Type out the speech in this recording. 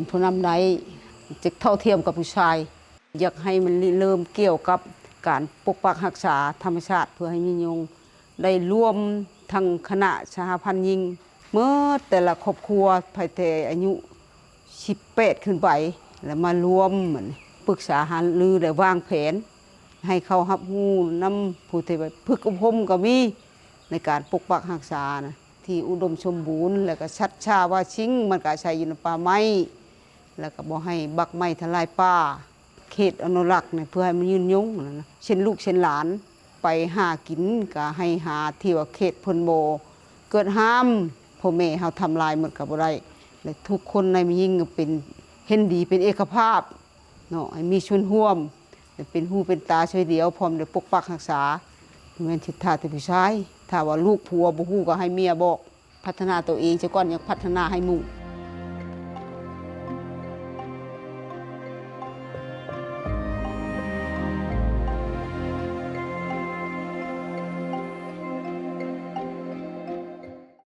ຜູ້ນຳໃດ ຈະເທົ່າທຽມກັບຜູ້ຊາຍ. ຢາກໃຫ້ມັນລິເລີ່ມກ່ຽວກັບການປົກປັກຮັກສາທຳມະຊາດ ເພື່ອໃຫ້ຍືນຍົງ ໄດ້ລວມທັງຄະນະສະຫະພັນຍິງ ໝົດແຕ່ລະຄອບຄົວ ໃຜແຕ່ອາຍຸສິບແປດຂຶ້ນໄປ ແລ້ວມາລວມ ປຶກສາຫາລື ແລະ ວາງແຜນ ໃຫ້ເຂົ້າຮັບຮູ້ນຳຜູ້ທີ່ໄປຝຶກອົບຮົມກໍມີ ໃນການປົກປັກຮັກສານະ ທີ່ອຸດົມສົມບູນ ແລ້ວກໍສັດຊາວາສິ່ງ ມັນກໍອາໄສຢູ່ໃນປ່າໄມ້ ແລ້ວກໍບໍ່ໃຫ້ບັກໄມ້ທຳລາຍປ່າ ເຂດອະນຸລັກນີ້ ເພື່ອໃຫ້ມັນຍືນຍົງນັ້ນນະ ເຊັ່ນລູກເຊັ່ນຫຼານໄປຫາກິນ ກໍໃຫ້ຫາທີ່ວ່າເຂດເພິ່ນບໍ່ກວດຫ້າມ ພໍ່ແມ່ເຮົາທຳລາຍໝົດກໍບໍ່ໄດ້ ແລະ ທຸກຄົນໃນແມ່ຍິງກໍເປັນ ເຫັນດີເປັນເອກະພາບເນາະ ໃຫ້ມີສ່ວນຮ່ວມ ແລະ ເປັນຫູເປັນຕາຊ່ວຍເຫຼືອ ພ້ອມໄດ້ປົກປັກຮັກສາ ບໍ່ແມ່ນສິດທາແຕ່ຜູ້ຊາຍ ຖ້າວ່າລູກຜົວບໍ່ຮູ້ກໍໃຫ້ເມຍບອກ ພັດທະນາຕົວເອງຊະກ່ອນ ຍັງພັດທະນາໃຫ້ໝູ່.